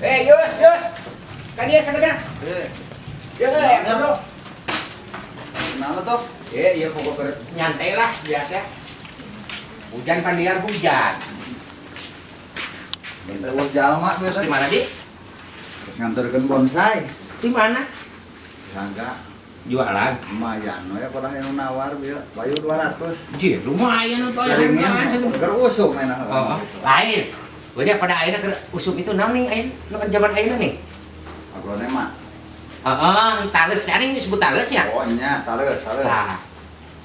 Yus, Yus. Kan dia sakedang. Eh, Ya, ya, bro. kenapa tuh? Iya, pokok nyantai lah biasa. Hujan pandiar hujan. Terus jalma Terus biasa. di mana, Di? Terus nganterkeun bonsai. Di mana? Sangka Jualan. lumayan we pada yang nawar bieu. Bayu 200. Ji, lumayan tuh aya Jaringin hargaan sebenarnya. keur usum enak. Oh, lain. Berarti pada akhirnya ke usum itu naon nih ayeuna nu zaman ayeuna nih? Aglonema. Heeh, tales ya nih disebut tales ya. Oh nya, tales, tales. Tah.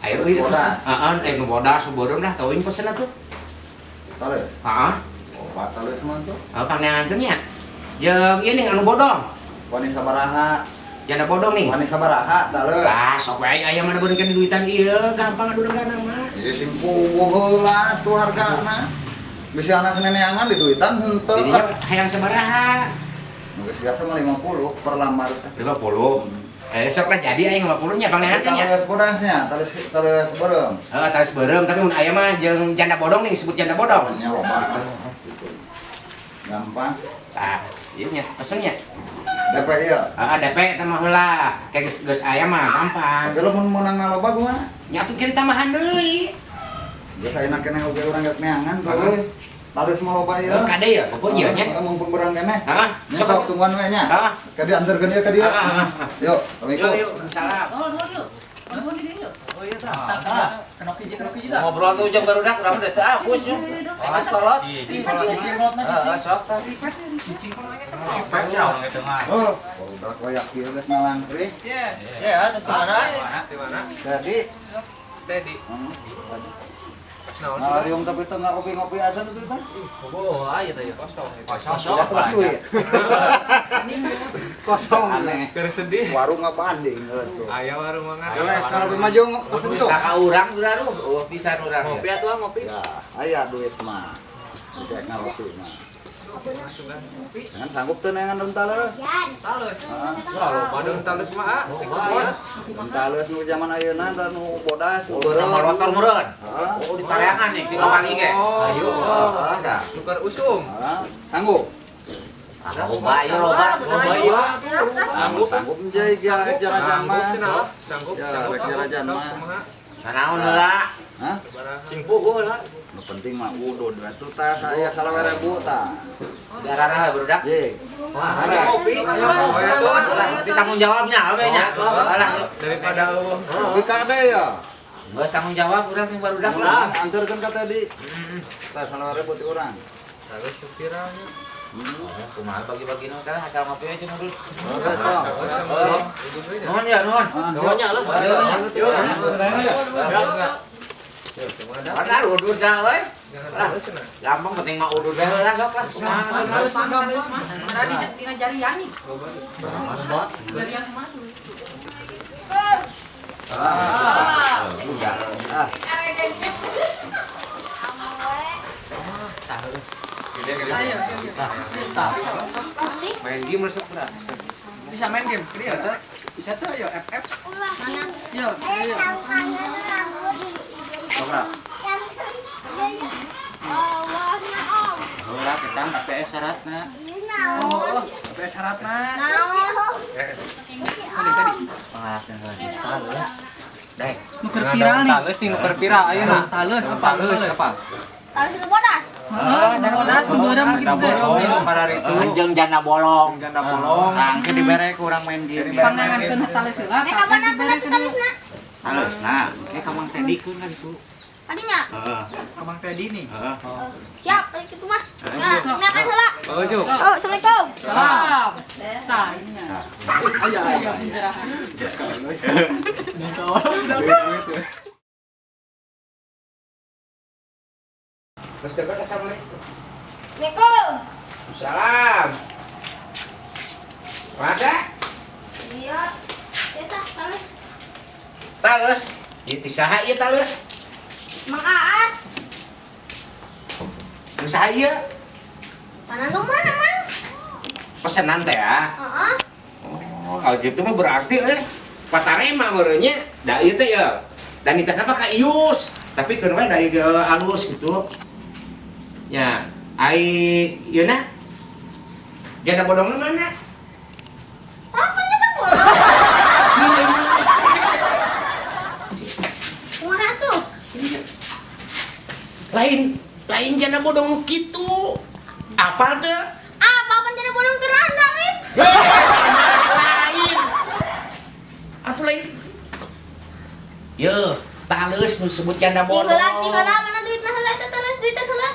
Ayo Terus ieu pesen. bodas. Heeh, nu bodas, nu bodong dah teuing pesen atuh. Tales. Heeh. Oh, pak tales mah tuh. Oh, pangneangankeun nya. Jeung ieu nih anu bodong. Wani sabaraha? Janda bodong nih. Wani sabaraha tales. Ah, sok wae aya mana beureun duitan ieu, gampang adu regana mah. Jadi sing puguh heula tuh hargana. Bisa anak seneneangan di duitan henteu. Jadinya hayang sabaraha? Nu geus biasa mah 50 per lambar teh. 50. Eh, sok lah jadi aing 50 nya pangneangankeun nya. Tales bodasnya, tales tales beureum. Heeh, tales beureum tapi mun aya mah jeung janda bodong nih disebut janda bodong. Nya loba teh. Gitu. Gampang. Tah, ieu nya pesennya. DP ieu. Heeh, DP eta mah heula. Kayak geus geus aya mah gampang. Tapi lamun meunang loba kumaha? Nya atuh kira tambahan deui. Geus ayeuna keneh oge urang rek neangan tuh. Tales mah loba ieu. Heeh, kade ya pokoknya nya. Heeh, mumpung berang keneh. Heeh, Nya sok tungguan we nya. Heeh. Ka dianterkeun ieu ka dieu. Heeh, heeh. Yuk, Assalamualaikum. Yuk, yuk, salam. Oh, nuhun yuk. Nuhun di dieu. Oh iya tah. Ngobrol tuh jam barudak urang udah teu hapus yuk. Awas kolot. Cicing kolot mah Heeh, sok tah. Cicing kolot. Oh, udah koyak ieu geus ngalangkrik. Ya, terus di mana? Di mana? Jadi, Tadi. tadi. Pas naon? Ngalariung tapi teu ngopi-ngopi aja tuh teh. Oh, ayo teh. Kosong. Kosong. Udah duit. Kosong aneh. Keur sedih. Warung ngabanding tuh. Aya warung mangan. Ayo sekarang lebih maju pesen tuh. Kakak urang sudah ruh, oh pisan urang. Ngopi atuh ngopi. Ya, aya duit mah. Bisa ngarosi mah. Jangan sanggup tuh neangan daun tales. Tales. Heeh. Wah, loba daun tales mah ah. Di kebon. Daun tales nu zaman ayeuna dan nu bodas, nu beureum. Motor meureun. Heeh. Oh, di Careangan nih, di kali ge. Ayo. Tah, tukar usum. Heeh. Sanggup. Loba ieu loba. Loba ieu. Sanggup, sanggup jai rek jarajan mah. Sanggup. Ya, rek jarajan mah. Sanaon heula. Hah? Cing puguh lah. Nu penting mah udud atuh tah saya salawe ribu tah. Darah barudak. Ye. Wah, Arek. ngopi. Tapi tanggung jawabnya awe nya. Alah, daripada eueuh. Tapi kade ya. Geus tanggung jawab urang sing barudak lah. Anterkeun ka tadi. Tah salawe ribu ti urang. Harus supiranya. Kumaha bagi-bagi nu teh asal ngopi aja ngurus. Oke, sok. Nuhun ya, nuhun. Nuhun lah. Yuk. Mana udud dah euy. Lah, gampang penting mah udud dah lah sok lah. Kumaha Tadi dina jarian nih. Jarian kumaha tuh? Ah, udah. Ah. Main game resep lah. Bisa main game, krieu teh. Bisa tuh ayo FF. Mana? Yo, ayo. Sok lah. Heula ketang KPS syaratna. Oh, KPS syaratna. Tales. Dek. Nuker viral nih. Tales nih nuker viral ayeuna. Tales apa? Tales apa? Tales nu bodas. Heeh, bodas nu beureum kitu teh. Anjeng janda bolong. Janda bolong. Tangke dibere ku urang main game. Pangneangankeun tales heula. Eh kapan aku nanti talesna? Tales nah, engke ka Mang Teddy keun kan itu. Tadinya. Heeh. Ka Mang Teddy nih. Heeh. Siap, tadi kitu mah. Nah, makan heula. Oh, juk. Oh, Assalamualaikum. Salam. Tah, ini nya. Ayo, ayo pencerahan. Terus dekat assalamualaikum. Assalamualaikum. Salam. Masa? Iya. Eta tales. Tales. Ieu ti saha ieu tales? Mang Aat. Nu saha ieu? Mana nu mah, Mang? Pesenan teh ya. Heeh. Oh, kalau gitu mah berarti patarema meureunnya da ieu teh ya. Dan ditah mah ka Ius, tapi keun we dari ke alus gitu. Nya, ai ieu na Janda bodongnya mana? Apa janda bolong? Kumaha tuh? Lain lain janda bodong nu kitu. Apa tuh? Apa apa janda bolong teh randa, Lin? Lain. Atuh lain. Yo, taleus nu disebut janda Cing bodong. heula, cing heula, mana duitna heula eta taleus duitna heula.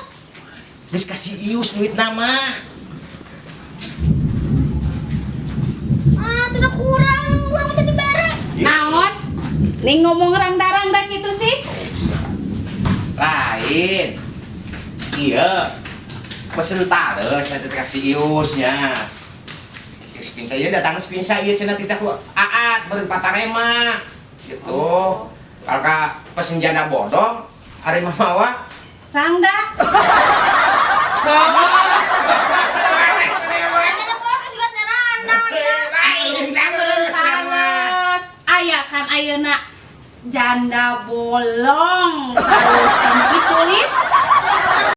Geus kasih Ius duit nama. Ah, tuh udah kurang, kurang jadi bere. Naon? Nih ngomong rangda-rangda gitu sih. Lain. Iya. Pesen taleus eta teh kasih Iusnya. Spin saya datang spin saya cenah titah ku Aat beureun patarema. Gitu. Kalau ka pesen janda bodong, ari mah mawa. Rangda. Janda bolong juga teh randa. Lain taleus rama. Tales. Aya kan ayeuna janda bolong. Terus kan gitu, Lin.